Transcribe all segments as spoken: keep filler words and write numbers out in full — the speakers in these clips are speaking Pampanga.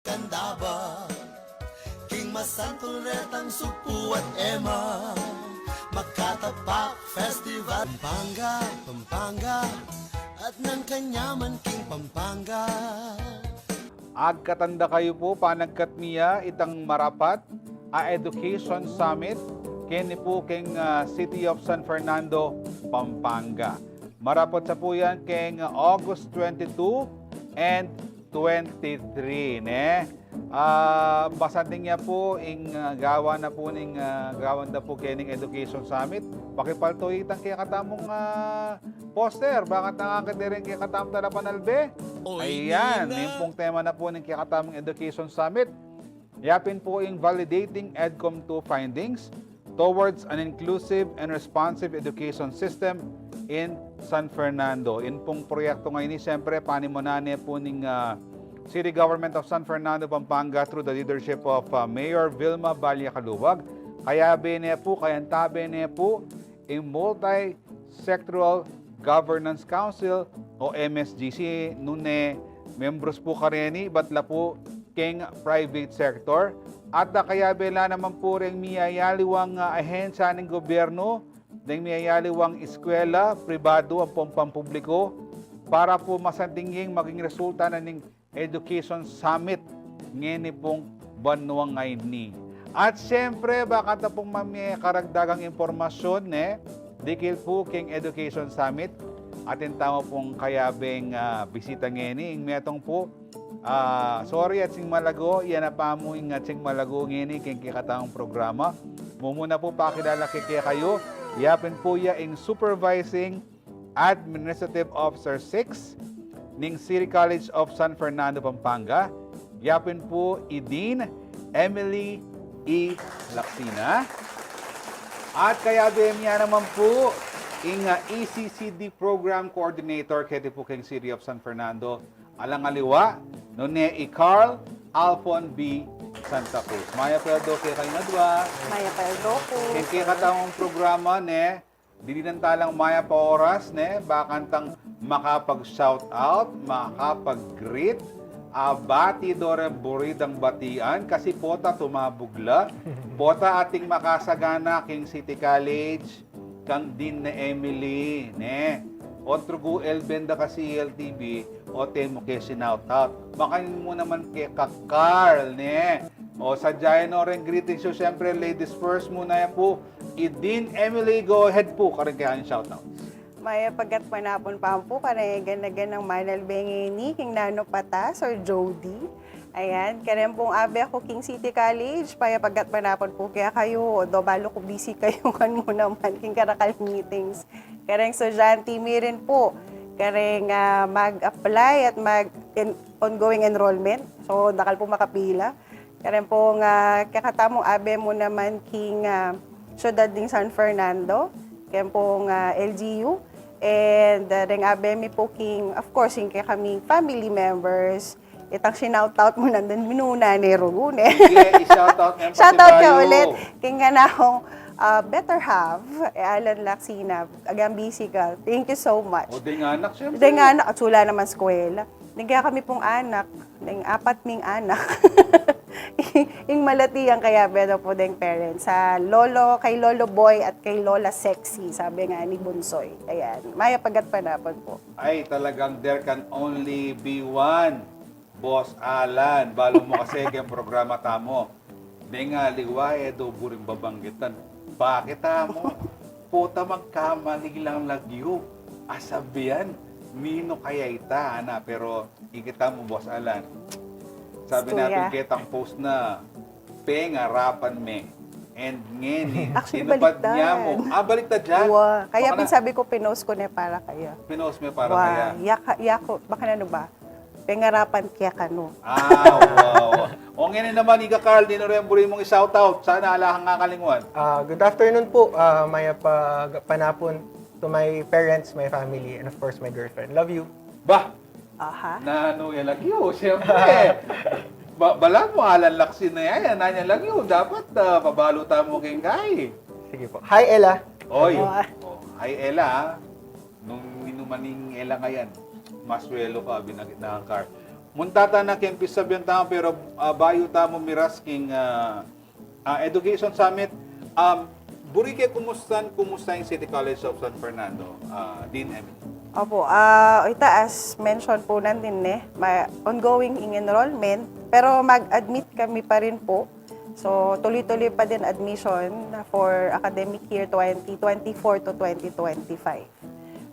Kandaba, king masantul retang sugpu at ema, Makatapak Festival. Pampanga, Pampanga, at nang kanyaman king Pampanga. Agkatan da kayu pu, panagkat mi ya itang marapat a Education Summit keni pu keng, ah, City of San Fernando, Pampanga. Marapat sa pu yan keng August twenty-two and twenty-three, ne? Ah, masanting ya pu ing, ah, gawan na pu ning, ah, gawan da pu kening Education Summit. Pakipaltu itang kekatamung, ah, poster, bakanta ngeni ring kekatamung talapanalbe. Ayan, ini pung tema na pu ning kekatamung Education Summit. Yapin pu ing Validating EdCom two Findings Towards an Inclusive and Responsive Education System in San Fernando. Ini pung proyektu ngeni, siyempre, panimunan ne pu ning, ah, City Government of San Fernando, Pampanga through the leadership of, ah, Mayor Vilma Balle Caluag. Kayabe ne pu, kayantabe ne pu ing Multi-Sectoral Governance Council o M S G C, nune membros pu kareni, ibat la pu keng private sector. At, ah, kayabe la naman pu reng miyayaliwang, ah, ahensya ning gobyernu, deng miyayaliwang eskwela, pribadu ampong pampubliku, para pu masanting ing maging resulta na ning Education Summit ngeni pung banua ngeni. At siyempre, bakanta pung mamye karagdagang impormasyon, ne, dikil pu keng Education Summit, atin tamu pung kayabeng, ah, bisita ngeni, ing metung pu, ah, sorry, atsing malago, yan na pamu ing atsing malago ngeni keng kekatamung programa. Mumuna pu pakilala ke kekayu, yapin pu ya ing Supervising Administrative Officer six ning City College of San Fernando, Pampanga, yapin pu i Dean Emily E. Lacsina. At kayabe mi ya naman pu ing, ah, E C C D Program Coordinator keti pu keng City of San Fernando, alang aliwa nune i Carl Alfon B. Santa Cruz. Mayap a aldo kekayu ngan dua. Mayap a aldo pu. Keng kekatamung programa, ne, dinan tala ing mayap a oras, ne, bakantang makapag-shout out, makapag-greet, abati do reng buri dang batian, kasi pota tumabug la. Pota ating makasagana keng City College, kang Dean na Emily, ne. Otro gu el benda kasi L T V, o te mu ke sinout out. Makanyan mu naman keka Carl, ne. O, sadya no reng greetings yu, siyempre, ladies first muna ya pu. I Dean Emily, go ahead pu, kareng kekang shout out. Mayap a gatpanapun pa pu kareng gana-ganang manalbe ngeni, king nanu pa ta, Sir Jody. Ayan, kareng pung abe ku king City College, mayap a gatpanapun pu kekayu, although balu ku busy kayu ngan mu naman king karakal meetings. Kareng estudyante mi rin pu, kareng, ah, mag-apply at mag-, in-, ongoing enrollment. So, dakal pu makapila. Kareng pung, ah, kekatamung abe mu naman king, ah, syudad ning San Fernando, kareng pung, ah, L G U, and, ah, reng abe mi pu king, of course, ing kekaming family members, itang sinout out mu nandun, minuna ne rugu ne. Sige, i-shout out ne, shout out ka ulit. King kanakung, ah, better half, e Alan Lacsina, agyang busy ka. Thank you so much. O, deng anak, siyempre. Deng anak, at wala naman eskwela. Deng kekami pung anak, deng apat ming anak. Ing malati yang kayabe da pu deng parents. Sa Lolo, kay Lolo Boy at kay Lola Sexy, sabi nga ni Bunsoy. Ayan, mayap a gatpanapun pu. Ay, talagang there can only be one. Boss Alan, balu mu kasi keng programa tamu. Deng aliwa, e do buring babanggitan. Bakit tamu? Pota magkamali lang lagyu. Asabian, ninu kaya ita, ana, pero ikit tamu, Boss Alan. Sabi natin, ketang post na, pengarapan me. And ngeni, actually, tinupad baliktad. Niya mu. Ah, baliktad ya? Wa, kaya pin sabi ku, pinost ku ne para kaya. Pinost me para kaya. Wa, yaku, yaku, baka nanu ba? Pengarapan kekanu. Ah, wow. O ngeni naman, ika Carl, ninu reng buri mung i-shout out? Sana ala kang kakalingwan. Ah, good afternoon pu. Ah, mayap a panapun to my parents, my family, and of course, my girlfriend. Love you. Bah! Aha. Nanu ya lagyu, siyempre. Ba-, balamu Alan Lacsina ya, nanu ya lagyu, dapat, ah, pabalu tamu keng kai. Sige pu. Hi, Ella. Oy. O, hi, Ella, ah. Nung minumaning Ella ngayan, maswelo ka, binagit na ang car. Munta tana king pisabian tamu, pero, ah, bayu tamu miras king, ah, ah, Education Summit, um, buri ke kumustan, kumusta ing City College of San Fernando, ah, Dean Emily? Opo, ah, ita as mention po nandin, ne, ma-, ongoing ing enrollment, pero mag-admit kami pa rin po. So, tuloy-tuloy pa din admission for academic year twenty twenty-four to twenty twenty-five.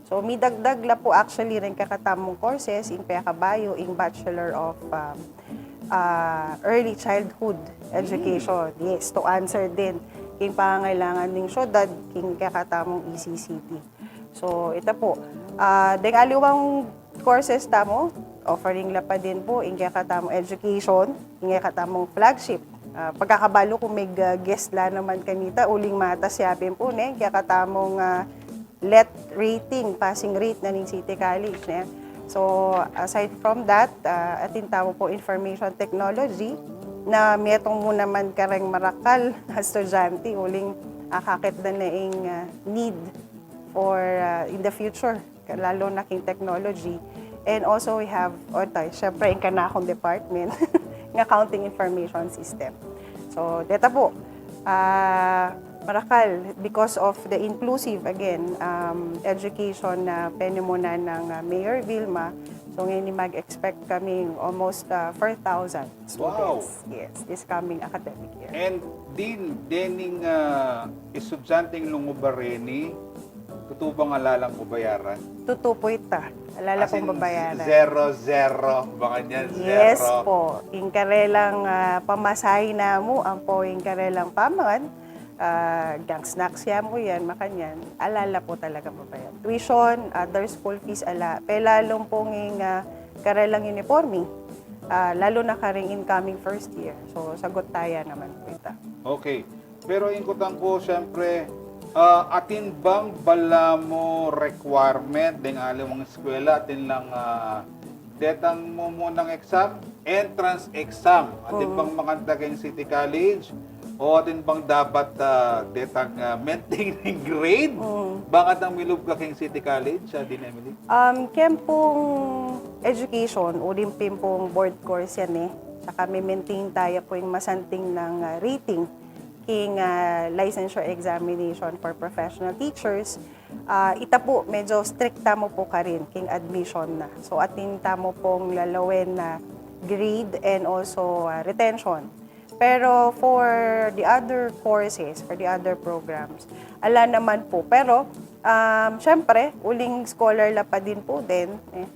So, midagdag la po actually ring kekatamung courses, ing pekabayu, ing Bachelor of, um, ah, Early Childhood Education. Yes, to answer din king pangangailangan ning syudad, king kekatamung E C C D. So, ita po, ah, deng aliwang courses tamu, offering la pa din po ing kekatamung education, ing kekatamung flagship. Ah, pagkakabalu ku mig, ah, guest la naman kanita, uling matas ya pin po, ne, ing kekatamung, ah, let rating, passing rate na ning City College, ne. So, aside from that, ah, atin tamu po information technology, na metung mu naman kareng marakal a estudyante, uling akakit da na ing, ah, need for, ah, in the future, lalo na king technology. And also we have, o, tayo, syempre, ing kanakung department, ng accounting information system. So, deta po, ah, marakal, because of the inclusive, again, um, education na penimunan ng, ah, Mayor Vilma, so ngayon mag-expect kami almost, ah, four thousand students. Wow! Yes, this coming academic year. And din, dening, ah, estudyanteng lunguba reni, tutu bang ala lang babayaran? Tutu po ita. Ala la pong babayaran. Zero, zero. Baka niyan, yes zero po. Ing karelang, ah, pamasahe namu, ampo ing karelang paman, ah, gang snacks ya mu yan, makanyan, ala la po talaga babayaran. Tuition, other school fees, ala. Pelalung pong ing, ah, karelang uniforme, ah, lalo na karing incoming first year. So, sagot taya naman po ita. Okay. Pero ing kutang ku, siyempre, ah, atin bang balamu requirement deng aliwang eskwela, atin lang, ah, detang mumunang exam, entrance exam, atin bang makanta keng City College, o atin bang dapat, ah, detang, ah, maintaining grade, bang atin milub ka keng City College, ah, Dean Emily? Um, keng pung education, uling pin pung board course yan e. Saka mi-maintain taya pu ing masanting nang, ah, rating king, ah, licensure examination for professional teachers. Ah, ita pu, medyo strict tamu pu karin king admission na. So, atin tamu pung lalawen na grade and also, ah, retention. Pero for the other courses, for the other programs, ala naman pu. Pero, um, syempre, uling scholar la pa din pu din, e.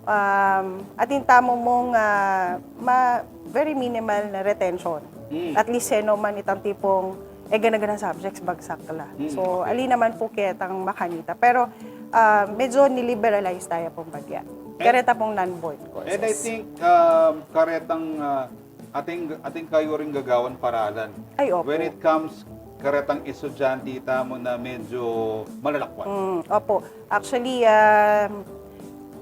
Um, atin tamu mung, ah, ma-, very minimal na retention. At least, e, no man itang tipung, e, gana-ganang subjects, bagsak la. So, okay, ali naman pu ketang makanita. Pero, ah, medyo ni-liberalize taya pung bagya. Kareta pung non-board courses. And I think, um, karetang, ah, atin, atin kayu ring gagawan paralan. Ay, opo. When it comes karetang estudyante tamu na medyo malalakwan. Mm, opo. Actually, um,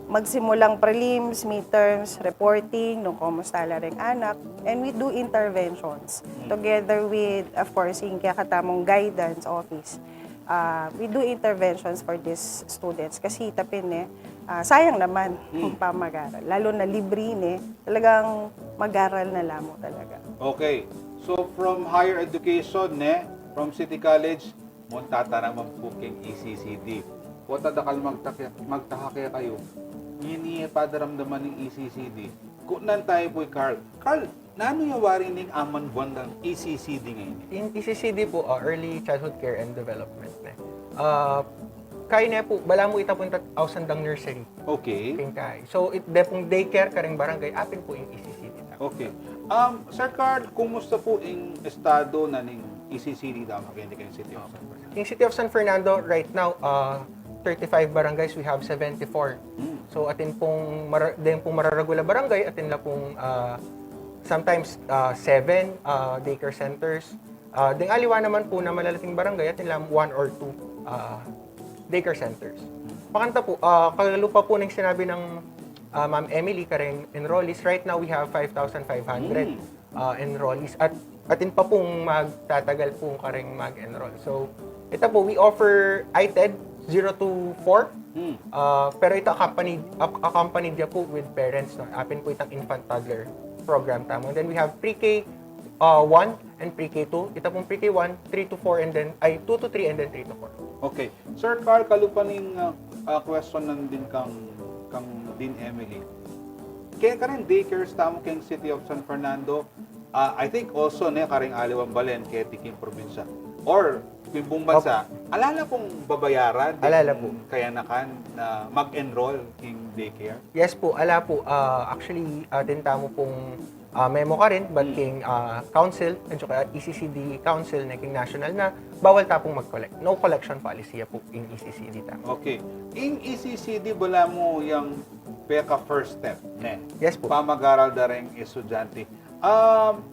magsimulang prelims, midterms, reporting, nung kumusta la ring anak, and we do interventions together with, of course, ing kekatamung guidance office. Ah, we do interventions for these students kasi ita pin e, ah, sayang naman ing pamag-aral. Lalo na libre ne, talagang mag-aral na la mu talaga. Okay. So, from higher education ne, from City College, munta ta naman pu keng E C C D. Pota dakal magtaka-, magtaka kekayu, ngeni e pa da ramdaman ing E C C D. Kutnan taya pu i Carl. Carl, nanu ya wari ning aman buwan nang E C C D ngeni? Ing E C C D pu, ah, Early Childhood Care and Development ne. Ah, keni ne pu, balamu ita pu ing ausan dang nursery. Okay. Keng kai. So, it, de pung daycare kareng barangay, apin pu ing E C C D tamu. Okay. Um, Sir Carl, kumusta pu ing estado na ning E C C D tamu keni keng City of San Fernando? King City of San Fernando, right now, ah, thirty-five barangays, we have seventy-four. So, atin pung mara-, den pung mararagul a barangay, atin la pung, ah, sometimes, ah, seven, ah, daycare centers. Ah, deng aliwa naman pu na malalaking barangay, atin la one or two, ah, daycare centers. Makanta pu, ah, kalupa pu ning sinabi nang, ah, Ma'am Emily, kareng enrollees, right now we have five thousand five hundred, ah, enrollees. At atin pa pung magtatagal pu kareng mag-enroll. So, ita pu, we offer I TED, zero to four. Hmm. Ah, pero ita accompanied, ac- accompanied ya po with parents, no? Apin po itang infant toddler program tamu. And then we have pre-K uh, one and pre-K two. Ita pong pre-K one, three to four, and then, ay, two to three, and then three to four. Okay. Sir Carl, kalupa ning uh, uh, question nandin kang, kang Dean Emily. Kaya karin daycares tamu keng City of San Fernando, uh, I think also ne karing aliwang balen keti king probinsya. Or, king buong bansa, ala la pong babayaran Ala la ding kayanakan na mag-enroll king daycare? Yes po, ala po. Ah, actually, atin tamu pong ah, memo karin, but king ah, council, at saka E C C D council, ne king national na, bawal ta pong mag-collect. No collection policy ya po ing E C C D tamu. Okay. Ing E C C D, balamu yang peka first step, ne? Yes po. Pamag-aral da ring estudyante. Um,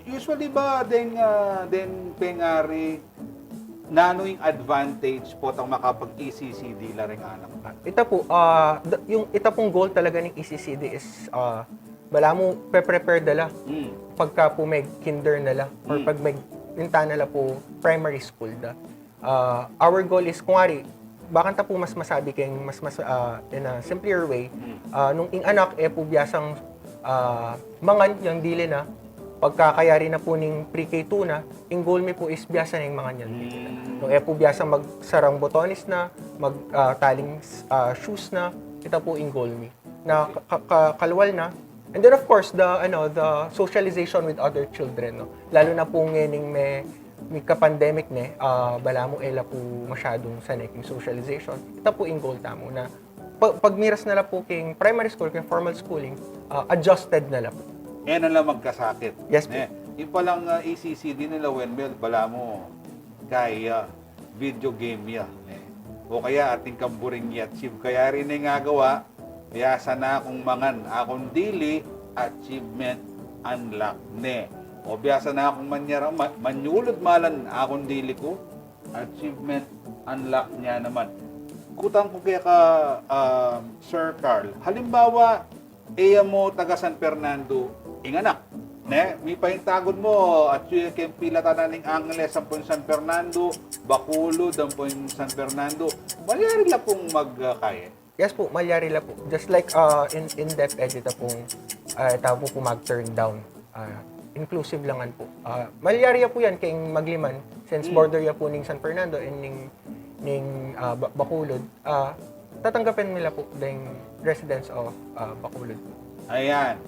usually ba deng, ah, deng pengari, nanu ing advantage potang makapag-E C C D la ring anak? Ita po, ah, d- yung ita pong goal talaga ng E C C D is, ah, balamu, pe-prepare da la Hmm. pagka po mag-kinder na la or Hmm. pag mag-, minta na la po primary school da. Ah, our goal is, kung ari, bakanta po mas masabi keng mas, mas ah, in a simpler way, ah, nung ing anak, e po biyasang ah, mangan yang dili na, pagkakayari na po ning pre-K two na, ing goal mi po is biyasa na ing mangan yang dili na. Nung e po biyasang magsarang botones na, mag ah, taling ah, shoes na, ita po ing goal mi. Na ka- ka- kalwal na. And then of course, the ano, the socialization with other children, no. Lalo na po ngening me may ka-pandemic ne, ah, balamu e la po masyadung sanay king socialization. Ita po ing goal tamu na pa- pagmiras na la po king primary school, king formal schooling, ah, adjusted na la po. E na la magkasakit. Yes po. Ne? Yung palang ah, E C C D nila, Wenmel, balamu kaya video game ya. Ne? O kaya atin kang buring ya, achieve kayari ne ing agawa, biyasa na kung mangan akung dili, achievement unlock ne. O biyasa na kung manyara, ma- manyulud malan akung dili ku, achievement unlock ne naman. Kutang ku keka, ah, Sir Carl, halimbawa, e ya mu taga San Fernando ing anak, ne? Mipaintagud mu, atyu ya keng pila tana ning Angeles ampong San Fernando, Bacolod ampong San Fernando. Malyari la pung mag, ah, kaya? Yes po, malyari la po. Just like ah, in, in DepEd, ita pong, ah, ita po po mag-turn down. Ah, inclusive la ngan po. Ah, malyari ya po yan keng Magliman, since border ya po ning San Fernando and ning, ning ah, Ba- Bacolod. Ah, tatanggapin nila po deng residents of ah, Bacolod po. Ayan.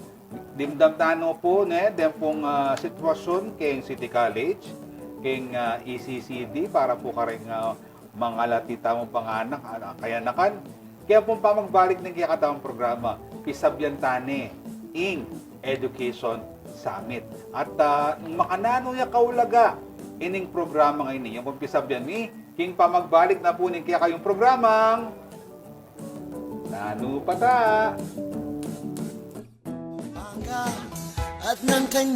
Dimdam tano po, ne, den pong ah, sitwasyon keng City College, keng ah, E C C D, para po karing ah, mangalati tamung panganak, ah, kayanakan. Kaya pong pamagbalik ning kekatamung programa, pisabyan tane ing Education Summit. At ah, makananu ya kaulaga ining programa ngeni, yung pong pisabyan mi, king pamagbalik na po ning kekayung programang Nanu Pata? At ng kanyang